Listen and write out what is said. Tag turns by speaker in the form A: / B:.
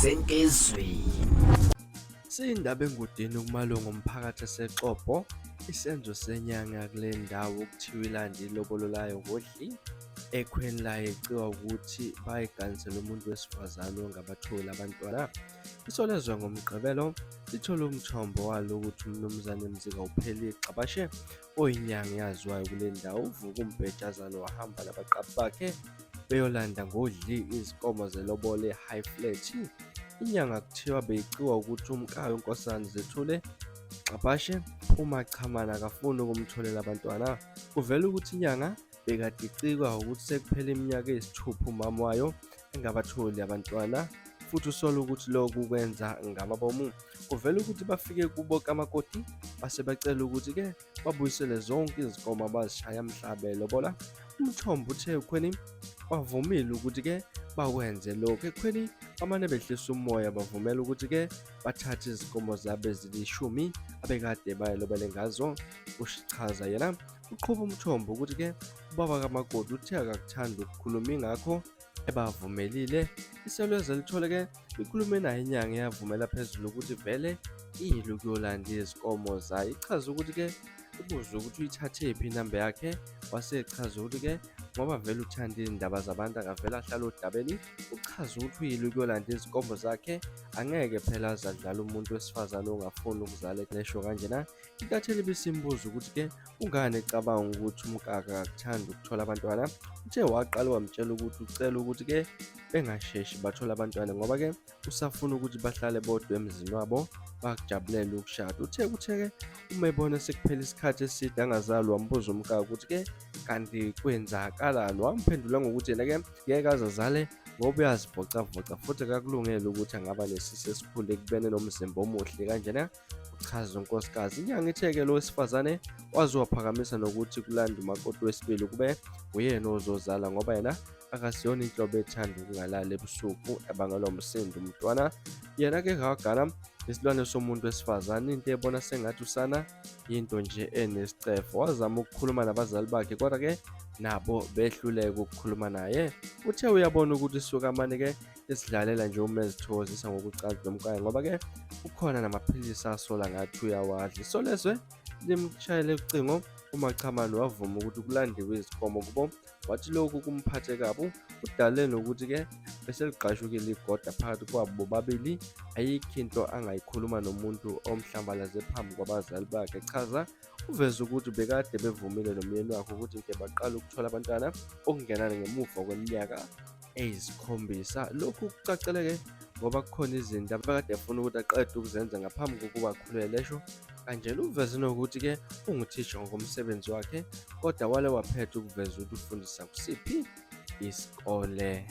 A: Senkizwi.
B: Siyindaba engudini kumalungu omphakathi aseXobho, isenzo senyanga kule ndawo okuthiwa ilande ilobolo layo ngodli ekhweni layo ecikwa ukuthi bayiganisele umuntu wesifazane ongabatholi abantwana. Isolezwe ngoMgqibelo lithole umthombo walo ukuthi uMnumzane Mzikawupheli Gxabashe oyinyanga eyaziwayo kule ndawo uvuke umbhejazane wahamba nabaqaphi bakhe beyolanda ngodli izinkomo zelobolo e-High Flat. Inyanga kuthiwa beyicikwa ukuthi umkayo uNkosazana Zethule Gxabhashe uMachamane akafuni ukumtholela abantwana. Kuvela ukuthi inyanga bekade icikwa ukuthi sekuphele iminyaka eyisithupha umama wayo engabatholi abantwana futhi usola ukuthi lokhu kwenza ngamabomu. Kuvela ukuthi bafike kubo kamakoti base becela ukuthi-ke babuyisele zonke izinkomo abazishaya mhla belobola. Umthombo uthe ekhweni bavumile ukuthi-ke bakwenze lokhu. Ekhweni bamane behlisa umoya bavumela ukuthi-ke bathathe izinkomo zabo ezilishumi abekade bayelobele ngazo, ushichaza yena. Uqhuba umthombo ukuthi-ke ubaba kamakoti uthe akakuthandi ukukhuluma ingakho ebavumelile. Isolezwe lithole-ke likhulume naye inyanga eyavumela phezulu ukuthi vele iyile ukuyolanda izinkomo zayo. Ichaze ukuthi-ke ibuzwe ukuthi uyithathephi inamba yakhe, wase echaza ukuthi-ke ngoba vele uthanda iy'ndaba zabantu akavele ahlale odabeni. Uchaze ukuthi uyile ukuyolanda izinkomo zakhe, angeke phela aze adlale umuntu wesifazane ongafuni ukuzala esho kanjena. Intatheli ibisimbuza ukuthi-ke kungani ecabanga ukuthi umkakhe akakuthandi ukuthola abantwana. Uthe waqala wamtshela ukuthi ucela ukuthi-ke bengasheshi bathole abantwana ngoba-ke usafuna ukuthi bahlale bodwa emzini wabo bakujabulele ukushada. Uthe kuthe-ke uma ebona sekuphela isikhathi eside angazali wambuza umkakhe ukuthi-ke kanti kwenzakalani, wamphendula ngokuthi yena-ke ngeke aze azale ngoba uyazivocavoca futhi akakulungele ukuthi angaba nesisu esikhulu ekubeni enomzimba omuhle kanjena. Kuchaza unkosikazi. Inyanga ithe-ke lo wesifazane waze waphakamisa nokuthi kulanda umakoti wesibili kube nguyena ozozala ngoba yena akasiyona inhlobo ethanda ukungalali ebusuku ebangelwa umsindo umntwana. Yena-ke wagana isilwane somuntu wesifazane, into ebona sengathi usana yinto nje enesicefo. Wazama ukukhuluma nabazali bakhe kodwa-ke nabo behluleka ukukhuluma naye. Uthe uyabona ukuthi isuke amane-ke esidlalela nje uma ezithokozisa ngokucansi nomkwayo ngoba-ke kukhona namaphilisi asola ngathi uyawadla. Isolezwe limshayele ucingo uMachamane wavuma ukuthi kulandiwe izinkomo kubo, wathi lokhu kumphathe kabi, kudale nokuthi-ke beseligqashukile igoda phakathi kwabo bobabili. Ayikho into angayikhuluma nomuntu omhlambalaze phambi kwabazali bakhe. Chaza uveze ukuthi bekade bevumile nomyeni wakhe ukuthi ke baqale ukuthola abantwana okungenani ngemuva kweminyaka eyisikhombisa. Lokhu kucaceleke ngoba kukhona izinto abekade efuna ukuthi aqede ukuzenza ngaphambi kokuba akhulelwe, esho kanjena. Uveze nokuthi-ke unguthisha ngokomsebenzi wakhe kodwa wale waphetha ukuveza ukuthi ufundisa kusiphi isikole.